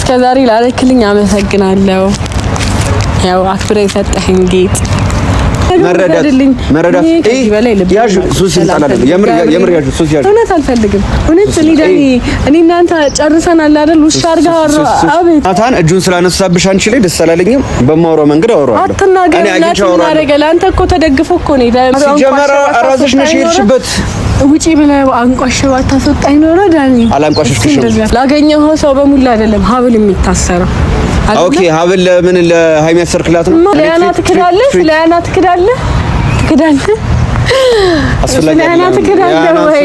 እስከዛሬ ላደረክልኝ አመሰግናለሁ። ያው አክብረህ የሰጠኸኝ ጌጥ መረዳት መረዳት እውነት አልፈልግም። እውነት እኔ ዳኒ እኔ እናንተ ጨርሰናል አይደል? ውሻ አድርጋ አቤት ናታን እጁን ስላነሳብሽ አንቺ ላይ ደስ አላለኝም። በማወራው መንገድ አወራዋለሁ። አትናገር። ናቲ ለአንተ እኮ ተደግፎ እኮ ነው። ሲጀመር ራስሽ ነሽ የሄድሽበት። ውጪ ብለህ አንቋሸው አታስወጣኝ ኖሮ ዳኒ። አላንቋሸሽኩሽም። ላገኘኸው ሰው በሙላ አይደለም ሀብል የሚታሰረው። Okay ሀብል ለምን ለሀይሚ ያሰርክላት ነው? ለያና ትክዳለህ፣ ለያና ትክዳለህ፣ ትክዳለህ። አስፈላጊ አይደለም።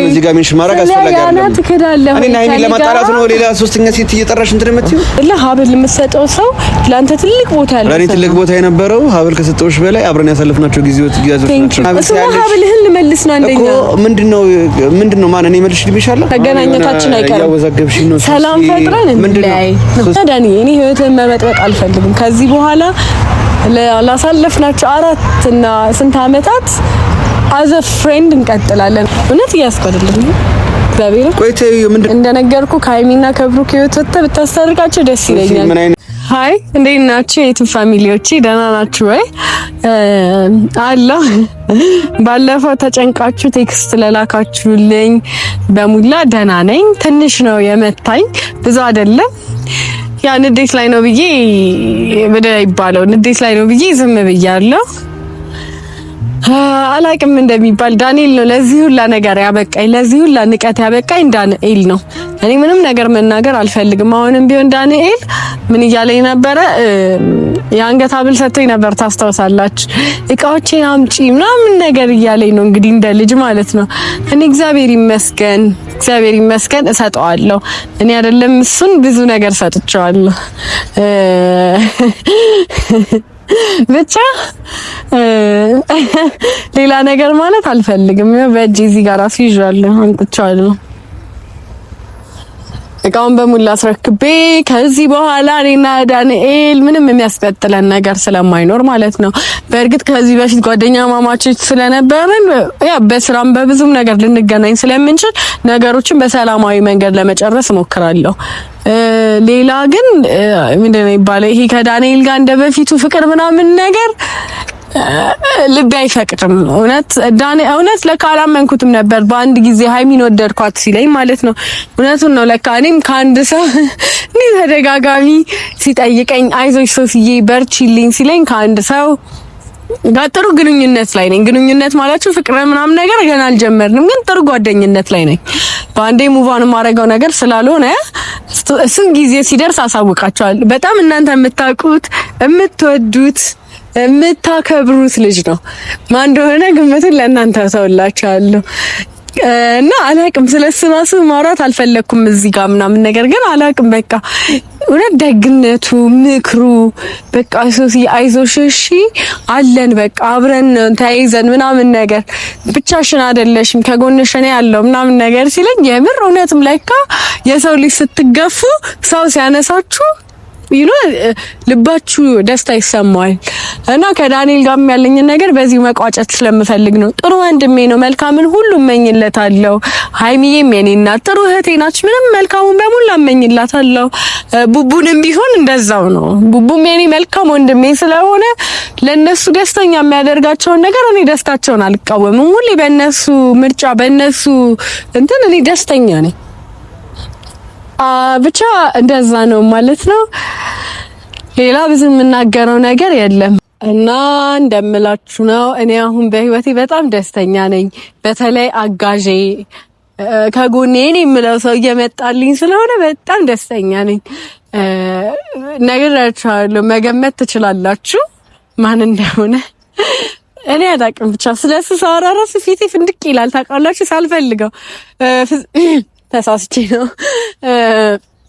እዚህ ጋር mention ማድረግ አስፈላጊ አይደለም። ትክዳለህ። እኔና ሀይሚን ለማጣላት ነው ሌላ ሶስተኛ ሴት እየጠራሽ እንትን የምትይው። ሀብል የምትሰጠው ሰው ለአንተ ትልቅ ቦታ ያለው ለእኔ ትልቅ ቦታ የነበረው ሀብል ከሰጠሁሽ በላይ አብረን ያሳለፍናቸው ጊዜዎች ጊዜያቶች ናቸው። እሱማ ሀብልህን ልመልስ ነው። አንደኛ እኮ ምንድነው ምንድነው ማን እኔ መልሽ ልብሻለሁ። መገናኘታችን አይቀርም። እያወዛገብሽኝ ነው። ሰላም ፈጥረን እንለያይ ዳኒ። እኔ ህይወትህን መበጥበጥ አልፈልግም ከዚህ በኋላ ላሳለፍናቸው አራት እና ስንት አመታት as a friend እንቀጥላለን። እውነት እያስኩ አይደለም። እግዚአብሔር ቆይ ተይው፣ ምንድን እንደነገርኩ ከሀይሚና ከብሩክ ህይወት ወጥተህ ብታስታርቃቸው ደስ ይለኛል። Hi እንዴት ናችሁ የ YouTube family ዎቼ? ደህና ናችሁ ወይ? አለሁ። ባለፈው ተጨንቃችሁ text ለላካችሁልኝ በሙላ ደህና ነኝ። ትንሽ ነው የመታኝ፣ ብዙ አይደለም። ያ ንዴት ላይ ነው ብዬ ምንድን ነው ይባለው? ንዴት ላይ ነው ብዬ ዝም ብያለሁ። አላቅም እንደሚባል ዳንኤል ነው ለዚህ ሁላ ነገር ያበቃኝ፣ ለዚህ ሁላ ንቀት ያበቃኝ ዳንኤል ነው። እኔ ምንም ነገር መናገር አልፈልግም። አሁንም ቢሆን ዳንኤል ምን እያለኝ ነበረ? የአንገት ሐብል ሰጥቶኝ ነበር፣ ታስታውሳላችሁ። እቃዎቼን አምጪ ምናምን ነገር እያለኝ ነው እንግዲህ እንደ ልጅ ማለት ነው። እኔ እግዚአብሔር ይመስገን፣ እግዚአብሔር ይመስገን እሰጠዋለሁ። እኔ አይደለም እሱን ብዙ ነገር ሰጥቼዋለሁ። ብቻ ሌላ ነገር ማለት አልፈልግም። በእጅ እዚህ ጋር ራሱ ይዣለሁ፣ አምጥቼዋለሁ። እቃውን በሙላ አስረክቤ ከዚህ በኋላ እኔና ዳንኤል ምንም የሚያስቀጥለን ነገር ስለማይኖር ማለት ነው። በእርግጥ ከዚህ በፊት ጓደኛ ማማቾች ስለነበርን ያ በስራም በብዙም ነገር ልንገናኝ ስለምንችል ነገሮችን በሰላማዊ መንገድ ለመጨረስ እሞክራለሁ። ሌላ ግን ምንድን ነው የሚባለው ይሄ ከዳንኤል ጋር እንደ በፊቱ ፍቅር ምናምን ነገር ልቤ አይፈቅድም። እውነት ዳኒ እውነት ለካ አላመንኩትም ነበር በአንድ ጊዜ ሀይሚን ወደድኳት ሲለኝ ማለት ነው። እውነቱን ነው። ለካ እኔም ከአንድ ሰው እኔ ተደጋጋሚ ሲጠይቀኝ አይዞሽ ሶስዬ በርቺልኝ ሲለኝ ከአንድ ሰው ጋር ጥሩ ግንኙነት ላይ ነኝ። ግንኙነት ማለቱ ፍቅር ምናምን ነገር ገና አልጀመርንም፣ ግን ጥሩ ጓደኝነት ላይ ነኝ። በአንዴ move on የማደርገው ነገር ስላልሆነ እሱን ጊዜ ሲደርስ አሳውቃቸዋለሁ። በጣም እናንተ የምታውቁት የምትወዱት የምታከብሩት ልጅ ነው። ማን እንደሆነ ግምቱን ለእናንተ ተውላችኋለሁ። እና አላቅም ስለሱ እራሱ ማውራት አልፈለኩም እዚህ ጋር ምናምን ነገር ግን አላቅም። በቃ እውነት ደግነቱ፣ ምክሩ በቃ ሶሲ አይዞሽ እሺ አለን በቃ አብረን ተያይዘን ምናምን ነገር ብቻሽን አይደለሽም ከጎንሽ እኔ ያለው ምናምን ነገር ሲለኝ የምር እውነትም ለካ የሰው ልጅ ስትገፉ ሰው ሲያነሳችሁ you know ልባችሁ ደስታ ይሰማዋል። እና ከዳንኤል ጋርም ያለኝን ነገር በዚሁ መቋጨት ስለምፈልግ ነው። ጥሩ ወንድሜ ነው። መልካምን ሁሉ እመኝለታለሁ። ሀይሚዬም የኔ እናት ጥሩ እህቴ ናች። ምንም መልካሙን በሙሉ እመኝላታለሁ። ቡቡንም ቢሆን እንደዛው ነው። ቡቡም የኔ መልካም ወንድሜ ስለሆነ ለነሱ ደስተኛ የሚያደርጋቸውን ነገር እኔ ደስታቸውን አልቃወምም። ሁሌ በእነሱ ምርጫ በእነሱ እንትን እኔ ደስተኛ ነኝ። ብቻ እንደዛ ነው ማለት ነው። ሌላ ብዙ የምናገረው ነገር የለም እና እንደምላችሁ ነው። እኔ አሁን በህይወቴ በጣም ደስተኛ ነኝ። በተለይ አጋዤ ከጎኔ እኔ የምለው ሰው እየመጣልኝ ስለሆነ በጣም ደስተኛ ነኝ። ነግራችኋለሁ፣ መገመት ትችላላችሁ ማን እንደሆነ። እኔ አላቅም። ብቻ ስለሱ ሳወራ እራሱ ፊቴ ፍንድቅ ይላል። ታውቃላችሁ፣ ሳልፈልገው ተሳስቼ ነው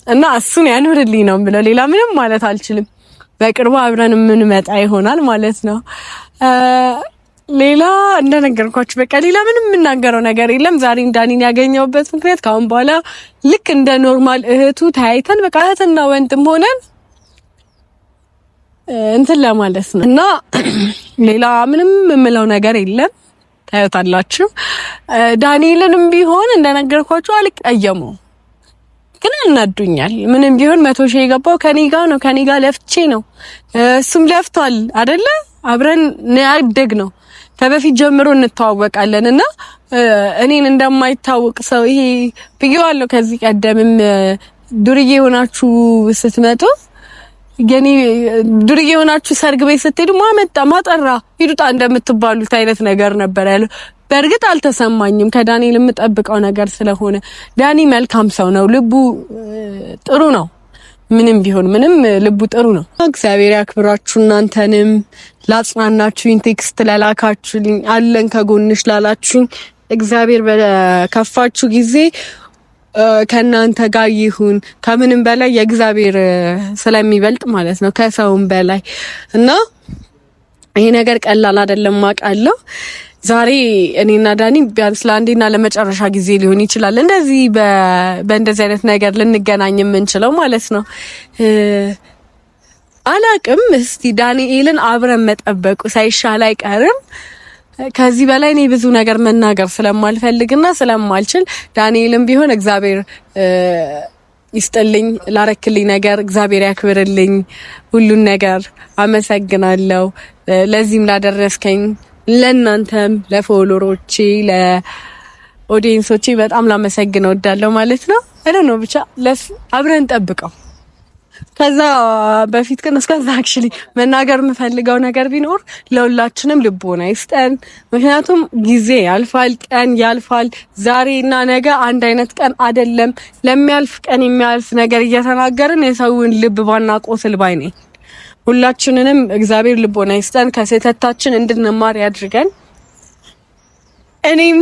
እና እሱን ያኑርልኝ ነው ብለው ሌላ ምንም ማለት አልችልም። በቅርቡ አብረን የምንመጣ ይሆናል ማለት ነው። ሌላ እንደነገርኳችሁ በቃ ሌላ ምንም የምናገረው ነገር የለም። ዛሬ ዳኒን ያገኘሁበት ምክንያት ከአሁን በኋላ ልክ እንደ normal እህቱ ተያይተን በቃ እህትና ወንድም ሆነን እንትን ለማለት ነው እና ሌላ ምንም የምለው ነገር የለም። ታዩታላችሁ። ዳንኤልንም ቢሆን እንደነገርኳችሁ አልቀየመው። ግን አናዱኛል። ምንም ቢሆን 100,000 የገባው ከኔ ጋር ነው፣ ከኔ ጋር ለፍቼ ነው። እሱም ለፍቷል አይደለ? አብረን ያደግ ነው። ከበፊት ጀምሮ እንተዋወቃለን እና እኔን እንደማይታወቅ ሰው ይሄ ብዬዋለሁ። ከዚህ ቀደምም ዱርዬ ሆናችሁ ስትመጡ የኔ ዱርዬ ሆናችሁ ሰርግ ቤት ስትሄዱ ማመጣ ማጠራ ሂዱጣ እንደምትባሉት አይነት ነገር ነበር ያለው። በእርግጥ አልተሰማኝም ከዳንኤል የምጠብቀው ነገር ስለሆነ፣ ዳኒ መልካም ሰው ነው፣ ልቡ ጥሩ ነው። ምንም ቢሆን ምንም ልቡ ጥሩ ነው። እግዚአብሔር ያክብራችሁ። እናንተንም ላጽናናችሁኝ፣ text ለላካችሁልኝ፣ አለን ከጎንሽ ላላችሁኝ እግዚአብሔር በከፋችሁ ጊዜ ከእናንተ ጋር ይሁን። ከምንም በላይ የእግዚአብሔር ስለሚበልጥ ማለት ነው ከሰውም በላይ እና ይሄ ነገር ቀላል አይደለም አውቃለሁ። ዛሬ እኔና ዳኒ ቢያንስ ለአንዴና ለመጨረሻ ጊዜ ሊሆን ይችላል እንደዚህ በእንደዚህ አይነት ነገር ልንገናኝ የምንችለው ማለት ነው። አላቅም። እስቲ ዳንኤልን አብረን መጠበቁ ሳይሻል አይቀርም። ከዚህ በላይ እኔ ብዙ ነገር መናገር ስለማልፈልግና ስለማልችል ዳንኤልም ቢሆን እግዚአብሔር ይስጥልኝ፣ ላረክልኝ ነገር እግዚአብሔር ያክብርልኝ፣ ሁሉን ነገር አመሰግናለሁ። ለዚህም ላደረስከኝ ለእናንተም ለ follower ኦቼ ለ audience ኦቼ በጣም ላመሰግን እወዳለሁ ማለት ነው። I don't know ብቻ ለስ አብረን ጠብቀው። ከዛ በፊት ግን እስከዛ actually መናገር የምፈልገው ነገር ቢኖር ለሁላችንም ልቦና ይስጠን። ምክንያቱም ጊዜ ያልፋል፣ ቀን ያልፋል። ዛሬና ነገ አንድ አይነት ቀን አይደለም። ለሚያልፍ ቀን የሚያልፍ ነገር እየተናገርን የሰውን ልብ ባናቆስል ባይ ነኝ። ሁላችንንም እግዚአብሔር ልቦና ይስጠን፣ ከስህተታችን እንድንማር ያድርገን። እኔም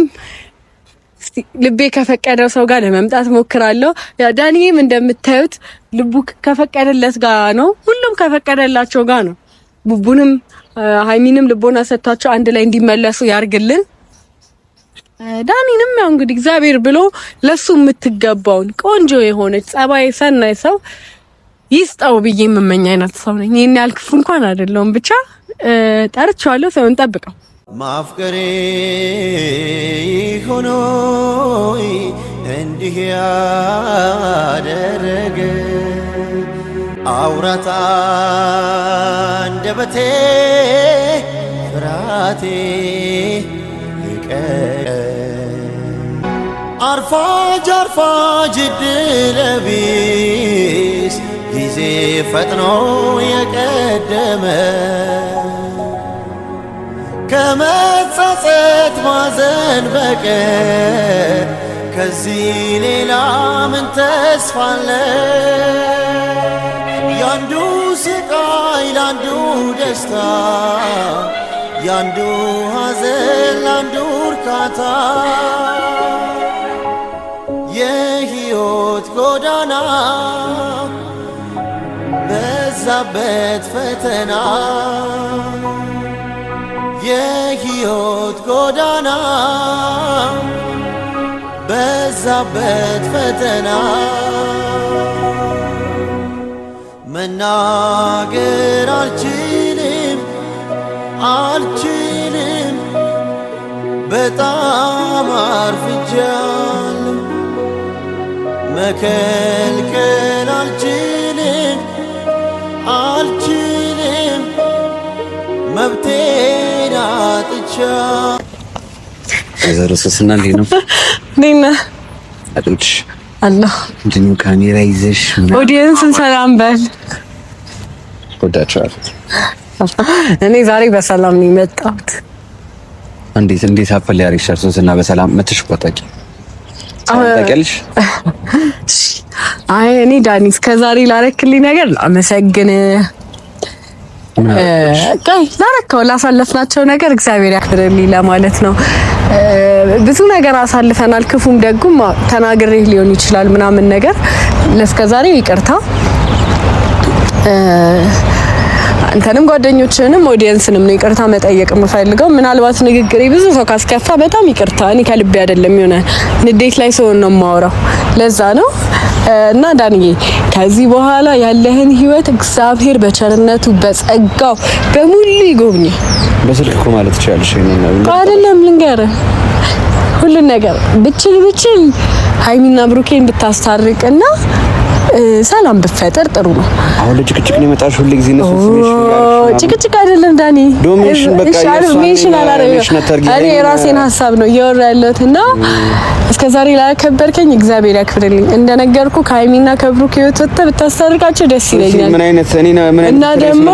ልቤ ከፈቀደው ሰው ጋር ለመምጣት ሞክራለሁ። ያ ዳኒም እንደምታዩት ልቡ ከፈቀደለት ጋር ነው። ሁሉም ከፈቀደላቸው ጋር ነው። ቡቡንም ሃይሚንም ልቦና ሰጥቷቸው አንድ ላይ እንዲመለሱ ያርግልን። ዳኒንም ያው እንግዲህ እግዚአብሔር ብሎ ለሱ የምትገባውን ቆንጆ የሆነች ጸባይ ሰናይ ሰው ይስጠው ብዬ የምመኝ አይነት ሰው ነኝ። ይሄን ያህል ክፉ እንኳን አይደለሁም። ብቻ ጠርቼዋለሁ። ሰውን ጠብቀው ማፍቀሬ ሆኖ እንዲህ ያደረገ አውራታ አንደበቴ ፍርሃቴ ይቀር አርፋጅ አርፋጅ ዕድለቢስ ጊዜ ፈጥኖ የቀደመ ከመጸጸት ማዘን በቀር ከዚህ ሌላ ምን ተስፋ አለ? ያንዱ ስቃይ ላንዱ ደስታ፣ ያንዱ ሐዘን ላንዱ እርካታ፣ የሕይወት ጎዳና በዛበት ፈተና፣ የሕይወት ጎዳና በዛበት ፈተና፣ መናገር አልችልም አልችልም በጣም አርፍጃለሁ፣ መከልከል አልችልም አልችልም መብቴን አጥቻለሁ። ወይዘሮ ሶስና እንዴት ነው? እንዴት ነህ? አጥንትሽ አለሁ። ምንድን ነው ካሜራ ይዘሽ? ኦዲየንስን ሰላም በል። ወዳቸዋለሁ። እኔ ዛሬ በሰላም ነው የመጣሁት። እንዴት እንዴት አፈል ያሪሻል ሶስና በሰላም መተሽ እኮ አታውቂም። ታውቂያለሽ? አይ እኔ ዳኒ እስከ ዛሬ ላረክልኝ ነገር ላመሰግን ቆይ ላረከው ላሳለፍናቸው ነገር እግዚአብሔር ያክብርልኝ ለማለት ነው። ብዙ ነገር አሳልፈናል፣ ክፉም ደጉም ተናግሬ ሊሆን ይችላል ምናምን ነገር ለእስከ ዛሬ ይቅርታ። አንተንም ጓደኞችህንም audience ንም ነው ይቅርታ መጠየቅ የምፈልገው። ምናልባት ንግግሬ ብዙ ሰው ካስከፋ በጣም ይቅርታ። እኔ ከልቤ አይደለም፣ የሆነ ንዴት ላይ ሰውን ነው የማወራው፣ ለዛ ነው። እና ዳንዬ ከዚህ በኋላ ያለህን ህይወት እግዚአብሔር በቸርነቱ በጸጋው በሙሉ ይጎብኝ። በስልክ እኮ ማለት ትችያለሽ። አይደለም ልንገርህ፣ ሁሉን ነገር ብችል ብችል ሀይሚና ብሩኬን ብታስታርቅና ሰላም ብፈጠር ጥሩ ነው። አሁን ለጭቅጭቅ ነው የመጣሽ? ሁሉ ጊዜ እነሱ ስሜሽ ጭቅጭቅ አይደለም ዳኒ፣ ዶሜሽን በቃ mention አላደረግም። እኔ የራሴን ሀሳብ ነው እያወራ ያለሁት እና እስከዛሬ ላከበርከኝ እግዚአብሔር ያክብርልኝ። እንደነገርኩ ከሀይሚና ከብሩክ ህይወት ወጥተህ ብታስታርቃቸው ደስ ይለኛል። ምን አይነት እኔ ምን አይነት እና ደግሞ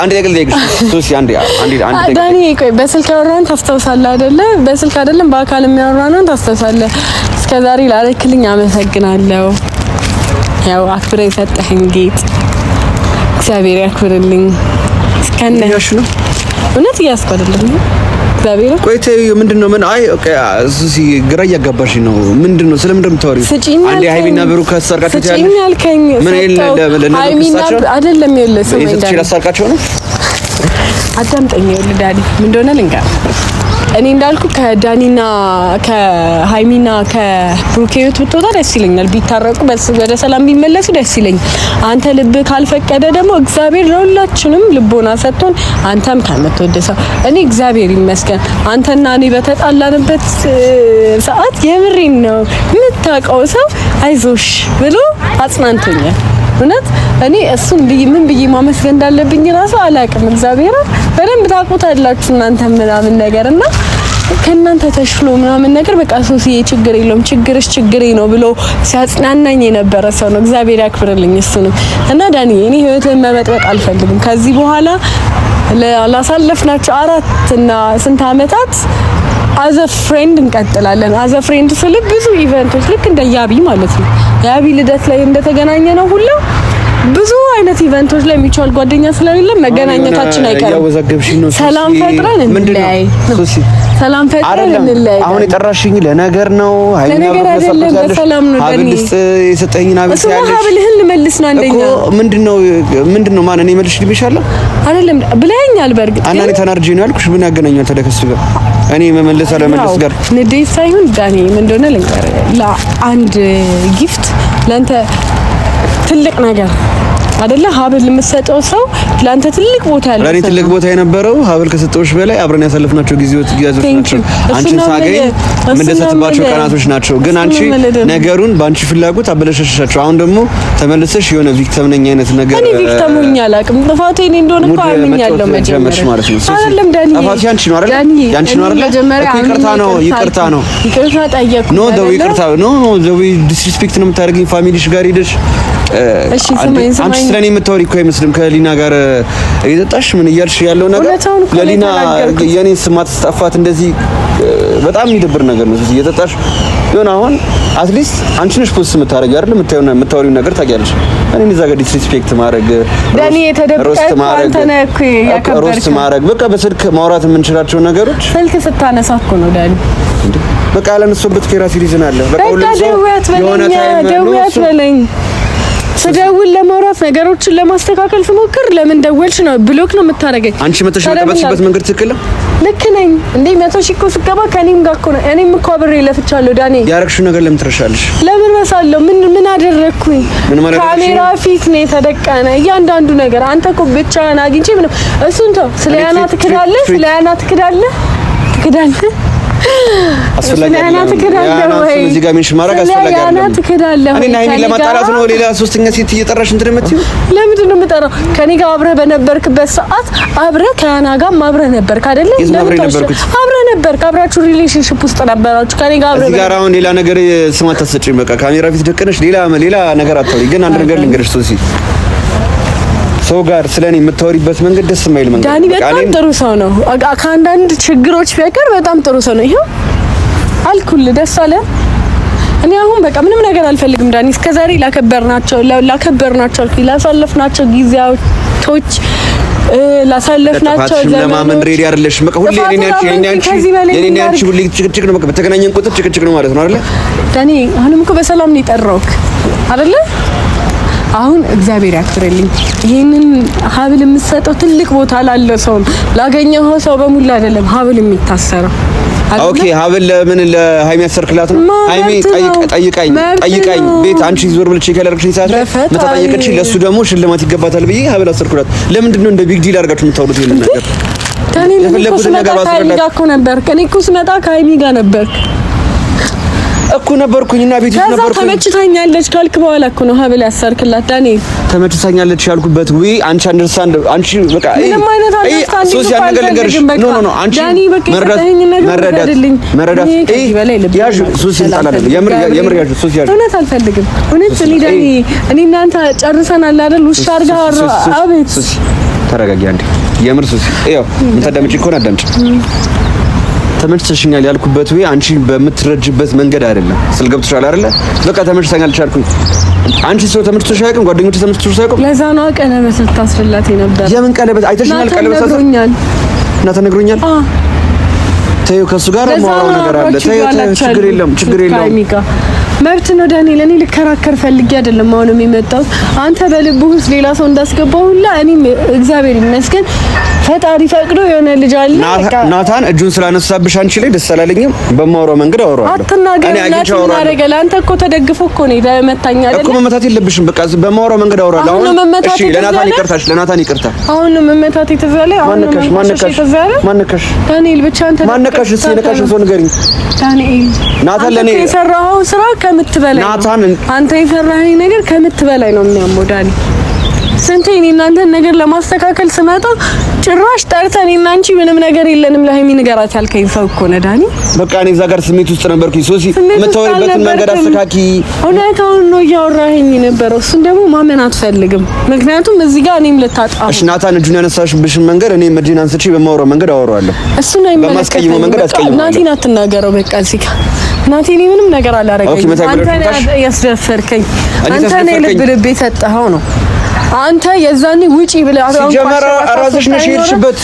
አንድ ነገር ልጠይቅሽ ሶሲ፣ አንድ አንድ አንድ ዳኒ፣ ቆይ በስልክ ያወራነውን ታስታውሳለህ አይደለ? በስልክ አይደለም በአካል የሚያወራነውን ታስታውሳለህ። እስከዛሬ ላደረክልኝ አመሰግናለሁ። ያው አክብረ የሰጠኸኝ ጌጥ እግዚአብሔር ያክብርልኝ። እስከነ ነው እውነት እያስኩ አይደለም እግዚአብሔር። ቆይ ተይው፣ ምንድን ነው? ምን? አይ okay፣ ሱሲ ግራ እያጋባሽ ነው። ምንድን ነው? ስለምንድን ነው የምታወሪው? አንዴ ሀይሚና ብሩክ አስታርቃቸው ትያለሽ። ስጪኝ ያልከኝ ምን ሀይሚና አይደለም። ይኸውልህ ስማኝ ዳኒ፣ አስታርቃቸው ነው። አዳምጠኝ። ይኸውልህ ዳኒ፣ ምን እንደሆነ ልንገርህ። እኔ እንዳልኩ ከዳኒና ከሀይሚና ከብሩክ ህይወት ብትወጣ ደስ ይለኛል። ቢታረቁ ወደ ሰላም ቢመለሱ ደስ ይለኛል። አንተ ልብ ካልፈቀደ ደግሞ እግዚአብሔር ለሁላችንም ልቦና ሰጥቶን አንተም ከምትወድ ሰው እኔ እግዚአብሔር ይመስገን አንተና እኔ በተጣላንበት ሰዓት የምሬን ነው የምታውቀው ሰው አይዞሽ ብሎ አጽናንቶኛል። እውነት እኔ እሱን ምን ብዬ ማመስገን እንዳለብኝ ራሱ አላውቅም። እግዚአብሔር በደንብ ታውቁታላችሁ እናንተ ምናምን ነገር እና ከእናንተ ተሽሎ ምናምን ነገር በቃ ሶሲዬ ችግር የለውም ችግርሽ ችግሬ ነው ብሎ ሲያጽናናኝ የነበረ ሰው ነው። እግዚአብሔር ያክብርልኝ እሱንም። እና ዳኒ እኔ ህይወትን መበጥበጥ አልፈልግም። ከዚህ በኋላ ላሳለፍናቸው 4 እና ስንት አመታት as a friend እንቀጥላለን። As a friend ስል ብዙ event ኦች ልክ እንደ ያቢ ማለት ነው። ያቢ ልደት ላይ እንደተገናኘ ነው ሁሉ ብዙ አይነት event ኦች ላይ mutual ጓደኛ ስለሌለ መገናኘታችን አይቀርም። ሰላም ፈጥረን እንለያይ። ሰላም ፈጥረን እንለያይ። አሁን የጠራሽኝ ለነገር ነው? ለነገር አይደለም፣ በሰላም ነው። ሀብል የሰጠኝን ሀብል እሱማ ሀብልህን ልመልስ ነው። አንደኛ እኮ ምንድነው ምንድነው? ማን እኔ መልሽ ልብሻለሁ? አይደለም ብለኸኛል። በእርግጥ እና እኔ ተናድጄ ነው ያልኩሽ። ምን ያገናኛል ታዲያ ከእሱ ጋር? እኔ መመለስ አለመለስ ጋር ንዴት ሳይሆን ዳኒ፣ ምን እንደሆነ ልንገርህ፣ ለአንድ gift ለአንተ ትልቅ ነገር አይደለ ሀብል የምትሰጠው ሰው ለአንተ ትልቅ ቦታ ያለው ለኔ ትልቅ ቦታ የነበረው ሀብል ከሰጠሁሽ በላይ አብረን ያሳለፍናቸው ጊዜዎች ናቸው። አንቺን ሳገኝ የምደሰትባቸው ቀናቶች ናቸው። ግን አንቺ ነገሩን በአንቺ ፍላጎት አበለሸሸሻቸው። አሁን ደግሞ ተመልሰሽ የሆነ victim ነኝ አይነት ነገር። እኔ victim ሆኜ አላውቅም። ጥፋቴ እኔ እንደሆነ እኮ አምኛለሁ። መጀመሪያ ማለት ነው አይደለም ዳኒ፣ ጥፋቴ ያንቺ ነው አይደል? ያንቺ ነው አይደል? እኮ ይቅርታ ነው ይቅርታ ነው ይቅርታ ጠየቅኩ። No the way ይቅርታ no no the way disrespect ነው የምታደርጊኝ family ሽ ጋር ሄደሽ። እሺ ስማኝ ስማኝ፣ አንቺ ስለኔ የምታወሪ እኮ አይመስልም። ከሊና ጋር እየጠጣሽ ምን እያልሽ ያለው ነገር ለሊና የኔን ስም ማስጠፋት እንደዚህ በጣም የሚደብር ነገር ነው። እየጠጣሽ የሆነ አሁን at least አንቺ ነሽ post የምታደርጊው አይደል? የምታወሪው ነገር ታውቂያለሽ። እኔን እዛ ጋር disrespect ማድረግ፣ ዳኒ የተደበቀ አንተ ነህ እኮ ያከበርከው። Roast ማድረግ በቃ በስልክ ማውራት የምንችላቸው ነገሮች ስልክ ስታነሳ እኮ ነው ዳኒ። በቃ ያላነሳሁበት የራሴ reason አለ። በቃ ሁሉም ሰው የሆነ time ደውያት በለኝ ስደውል ለማውራት ነገሮችን ለማስተካከል ስሞክር ለምን ደወልሽ ነው block ነው የምታደርገኝ። አንቺ መተሽ የመጣሽበት መንገድ ትክክል ነው። ልክ ነኝ እንዴ? 100,000 እኮ ስገባ ከኔም ጋር እኮ ነው። እኔም እኮ አብሬ ለፍቻለሁ ዳኔ። ያረግሽው ነገር ለምን ትረሻለሽ? ለምን እረሳለሁ? ምን ምን አደረግኩኝ? ካሜራ ፊት ነው የተደቀነ እያንዳንዱ ነገር። አንተ እኮ ብቻህን አግኝቼ ምንም እሱን ተው። ስለ ያና ትክዳለህ፣ ስለ ያና ትክዳለህ፣ ትክዳለህ አስፈላጊ አይደለም። እዚህ ጋር mention ማድረግ አስፈላጊ አይደለም። እኔ ሃይሚን ለማጣላት ነው ሌላ ሶስተኛ ሴት እየጠራሽ እንትን የምትይው ለምንድን ነው የምጠራው? ከኔ ጋር አብረህ በነበርክበት ሰዓት አብረህ ከያና ጋር አብረህ ነበርክ አይደለ? አብረህ ነበርክ። አብራችሁ relationship ውስጥ ነበራችሁ። ከኔ ጋር አብረህ እዚህ ጋር አሁን ሌላ ነገር ስም አታሰጪም። በቃ ካሜራ ፊት ደቀነሽ ሌላ ሌላ ነገር አታውሪ። ግን አንድ ነገር ልንገርሽ ሶሲ፣ ሰው ጋር ስለኔ የምታወሪበት መንገድ ደስ የማይል መንገድ። ዳኒ በጣም ጥሩ ሰው ነው። ከአንዳንድ ችግሮች ቢቀር በጣም ጥሩ ሰው ነው። ይሄው አልኩልህ፣ ደስ አለ። እኔ አሁን በቃ ምንም ነገር አልፈልግም ዳኒ። እስከዛሬ ላከበርናቸው ላከበርናቸው አልኩኝ ላሳለፍናቸው ጊዜያቶች ላሳለፍናቸው ዘመኖች ለማመን ready አይደለሽም። በቃ ሁሌ እኔ አንቺ የኔ አንቺ ሁሌ ጭቅጭቅ ነው። በቃ በተገናኘን ቁጥር ጭቅጭቅ ነው ማለት ነው አይደለ? ዳኒ አሁንም እኮ በሰላም ነው የጠራሁህ አይደለ? አሁን እግዚአብሔር ያክብርልኝ። ይህንን ሀብል የምትሰጠው ትልቅ ቦታ ላለ ሰው ላገኘው ሰው በሙሉ አይደለም ሀብል የሚታሰረው። Okay ሀብል ለምን ለሃይሚ ያሰርክላት ነው? ሃይሚ ጠይቃኝ ጠይቃኝ ቤት አንቺ ዞር ብለሽ ካላደረግሽኝ ሰዓት ላይ መጠየቅሽ ለሱ ደግሞ ሽልማት ይገባታል ብዬ ሀብል አሰርኩላት። ለምንድን ነው እንደ big deal አድርጋችሁ የምታወሩት ይሄንን ነገር? የፈለኩትን ነገር ባስረዳት እኮ ነበርክ። እኔ እኮ ስመጣ ከሀይሚ ጋር ነበርክ እኮ ነበርኩኝና ቤት ውስጥ ነበርኩኝ። ተመችታኛለች ካልክ በኋላ እኮ ነው ሀብል ያሰርክላት ዳንኤል። ተመችታኛለች ያልኩበት ወይ አንቺ understand አንቺ በቃ ምንም አይነት understand ሶሲ ያን ነገር ልንገርሽ። no no no አንቺ መረዳት መረዳት መረዳት ያዥ ሶሲ እንጣላለን። የምር የምር ያዥ ሶሲ ያዥ እውነት አልፈልግም። እውነት እኔ ዳኒ እኔ እናንተ ጨርሰናል አይደል? ውሻ አድርጋ አቤት ሶሲ ተረጋጊ አንዴ። የምር ሶሲ ይኸው የምታዳምጪ ከሆነ አዳምጪ። ተመችተሽኛል ያልኩበት ወይ አንቺ በምትረጅበት መንገድ አይደለም። ስል ገብቶሻል አይደለ? በቃ ተመችተኛል አልኩኝ። አንቺ ሰው ተመችቶሽ አያውቅም፣ ጓደኞቼ ተመችቶሽ አያውቅም። ለዛ ነው ቀለበት ልታስርላት የነበረ። የምን ቀለበት አይተሽኛል? ቀለበት ነግሮኛል እና ተነግሮኛል። ተይው፣ ከእሱ ጋር የማወራው ነገር አለ። ተይው፣ ችግር የለም፣ ችግር የለውም። መብት ነው ዳንኤል። እኔ ልከራከር ፈልጌ አይደለም አሁንም የመጣሁት። አንተ በልብህ ውስጥ ሌላ ሰው እንዳስገባው ሁላ እኔም እግዚአብሔር ይመስገን ፈጣሪ ፈቅዶ የሆነ ልጅ አለ። ናታን እጁን ስላነሳብሽ አንቺ ላይ ደስ አላለኝም። በማወራው መንገድ አወራዋለሁ። አትናገር። ናታን አደረገ። ለአንተ እኮ ተደግፎ እኮ ነው መታኝ አይደል እኮ መመታት የለብሽም። በቃ በማወራው መንገድ አወራዋለሁ። አሁን እሺ፣ ለናታን ይቅርታ፣ ለናታን ይቅርታ። አሁን ነው መመታት የተዛለ። አሁን ነው ማነካሽ? ማነካሽ? ዳንኤል ብቻ አንተ ማነካሽ? እስኪ የነካሽን ሰው ንገሪኝ ዳንኤል። ናታን ለኔ የሰራኸው ስራ ከምትበላይ ናታን፣ አንተ የሰራኸኝ ነገር ከምትበላይ ነው የሚያመው ዳኒ። ስንቴ እኔ እናንተን ነገር ለማስተካከል ስመጣ ጭራሽ ጠርተን እኔና አንቺ ምንም ነገር የለንም ለሀይሚ ንገራት ያልከኝ ሰው እኮ ነህ ዳኒ። በቃ እኔ እዛ ጋር ስሜት ውስጥ ነበርኩኝ። ሶሲ የምታወሪበትን መንገድ አስተካኪ። እውነታውን ነው እያወራኸኝ የነበረው። እሱን ደግሞ ማመን አትፈልግም። ምክንያቱም እዚህ ጋር እኔም ልታጣ። እሺ ናታን እጁን ያነሳሽብሽን መንገድ እኔ እጄን አንስቼ በማወራው መንገድ አወራዋለሁ። እሱን አይመለከተኝም። መንገድ አስቀይመው። ናቲን አትናገረው። በቃ እዚህ ጋር ናቲ እኔ ምንም ነገር አላደረገኝም። አንተ ነህ ያስደፈርከኝ። አንተ ነህ ልብ ልብ የሰጠኸው ነው አንተ የዛኔ ውጪ ብለህ ሲጀመር ራስሽ ነሽ የሄድሽበት።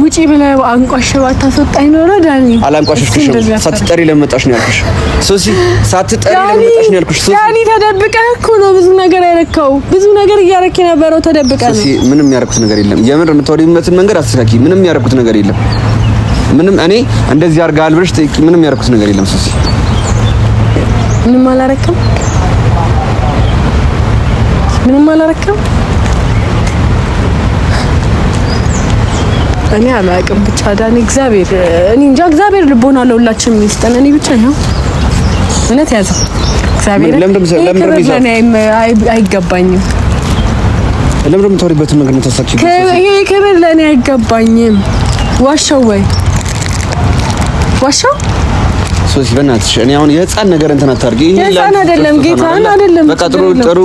ውጪ ብለህ አንቋሸህ ባታስወጣኝ ኖሮ ዳኒ አላንቋሸሽኩሽም። ሳትጠሪ ለመጣሽ ነው ያልኩሽ ሶሲ፣ ሳትጠሪ ለመጣሽ ነው ያልኩሽ ሶሲ። ዳኒ ተደብቀህ እኮ ነው ብዙ ነገር ያረከው። ብዙ ነገር እያረክ የነበረው ተደብቀህ ነው ሶሲ። ምንም ያረኩት ነገር የለም። የምር የምታወሪበትን መንገድ አስተካኪ። ምንም ያረኩት ነገር የለም። ምንም እኔ እንደዚህ አድርገሃል ብለሽ ጠይቂ። ምንም ያረኩት ነገር የለም ሶሲ። ምንም አላረክም። ምንም አላረክም። እኔ አላውቅም። ብቻ ዳኒ እግዚአብሔር እኔ እንጃ እግዚአብሔር ልቦና ለሁላችንም ይስጠን። እኔ ብቻ ነው እውነት ያዘው እግዚአብሔር አይገባኝም። ለምን የምታወሪበትን መንገድ ነው ተሳኪ። ይሄ ክብር ለእኔ አይገባኝም። ዋሻው ወይ ዋሻው ሶሲ በእናትሽ እኔ አሁን የህፃን ነገር እንትን አታርጊ። ይሄ የህፃን አይደለም ጌታን አይደለም። በቃ ጥሩ ጥሩ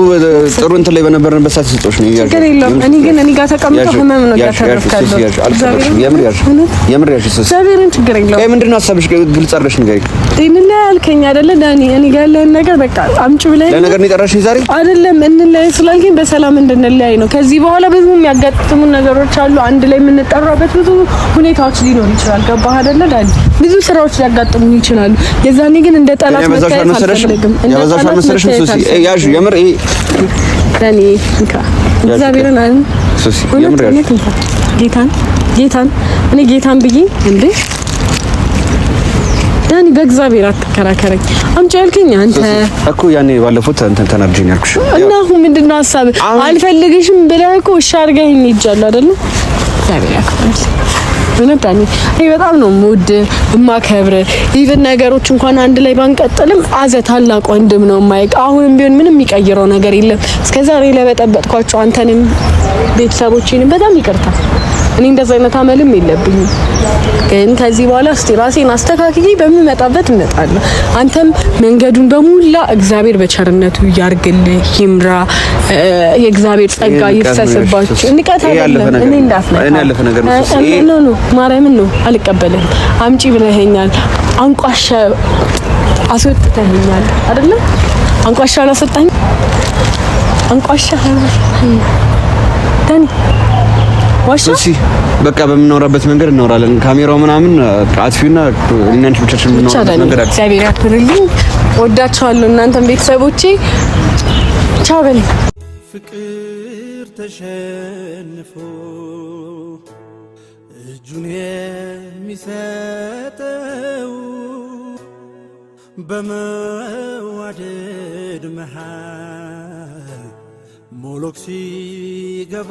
ጥሩ እንትን ላይ በነበርንበት ሰዓት ስጦሽ ነው። ችግር የለውም። እኔ ግን እኔ ጋር ተቀምጦ ህመም ነው ያተረፍካለሁ። የምር ያዥ፣ የምር ያዥ ሶሲ እግዚአብሔርን ችግር የለውም። ቆይ ምንድን ነው ሀሳብሽ? ግልጽ አድርገሽ ንገሪኝ። እንለያይ አልከኝ አይደለ ዳኒ? እኔ ጋር ያለህን ነገር በቃ አምጪ ብለህ ለነገር ነው የጠራሽኝ ዛሬ አይደለም? እንለያይ ስላልከኝ በሰላም እንድንለያይ ነው። ከዚህ በኋላ ብዙ የሚያጋጥሙን ነገሮች አሉ። አንድ ላይ የምንጠራበት ብዙ ሁኔታዎች ሊኖር ይችላል። ገባህ አይደለ ዳኒ? ብዙ ስራዎች ሊያጋጥሙን ይችላሉ። የዛኔ ግን እንደ ጠላት መታየት አልፈልግም። እንደ ጠላት መታየት ያዥ የምር ይሄ ዳኒ እንካ እግዚአብሔርን አለ ሶሲ የምር ያዥ ጌታን ጌታን እኔ ጌታን ብዬ እንዴ ዳኒ በእግዚአብሔር አትከራከረኝ። አምጪ ያልከኝ አንተ እኮ ያኔ ባለፉት እንትን ተናድጄ ነው ያልኩሽ። እና አሁን ምንድን ነው ሀሳብህ? አልፈልግሽም ብለህ እኮ እሺ አድርገኸኝ ሄጃለሁ አይደለ? እግዚአብሔር ያክብርልኝ። እውነት ዳኒ እኔ በጣም ነው የምወድህ የማከብርህ። even ነገሮች እንኳን አንድ ላይ ባንቀጥልም አዘ ታላቅ ወንድም ነው የማይቅ። አሁንም ቢሆን ምንም የሚቀይረው ነገር የለም። እስከዛሬ ለበጠበጥኳቸው አንተንም ቤተሰቦቼንም በጣም ይቅርታ። እኔ እንደዛ አይነት አመልም የለብኝም። ግን ከዚህ በኋላ እስቲ ራሴን አስተካክዬ በምመጣበት እመጣለሁ። አንተም መንገዱን በሙላ እግዚአብሔር በቸርነቱ ያርግልህ፣ ይምራ፣ የእግዚአብሔር ጸጋ ይፍሰስባችሁ። ንቀት አይደለም። እኔ እንዳትነካ no no ማርያምን ነው አልቀበልህም። አምጪ ብለኸኛል፣ አንቋሸ አስወጥተኸኛል አይደለም? አንቋሸ አላስወጣኝ አንቋሸ ዳኒ ሶሲ በቃ በምናወራበት መንገድ እናወራለን። ካሜራው ምናምን አጥፊውና እኔና አንቺ ብቻችን የምናወራበት መንገድ አለ። እግዚአብሔር ያክብርልኝ። ወዳችኋለሁ። እናንተም ቤተሰቦቼ ቻው በል። ፍቅር ተሸንፎ እጁን የሚሰጠው በመዋደድ መሃል ሞሎክ ሲገባ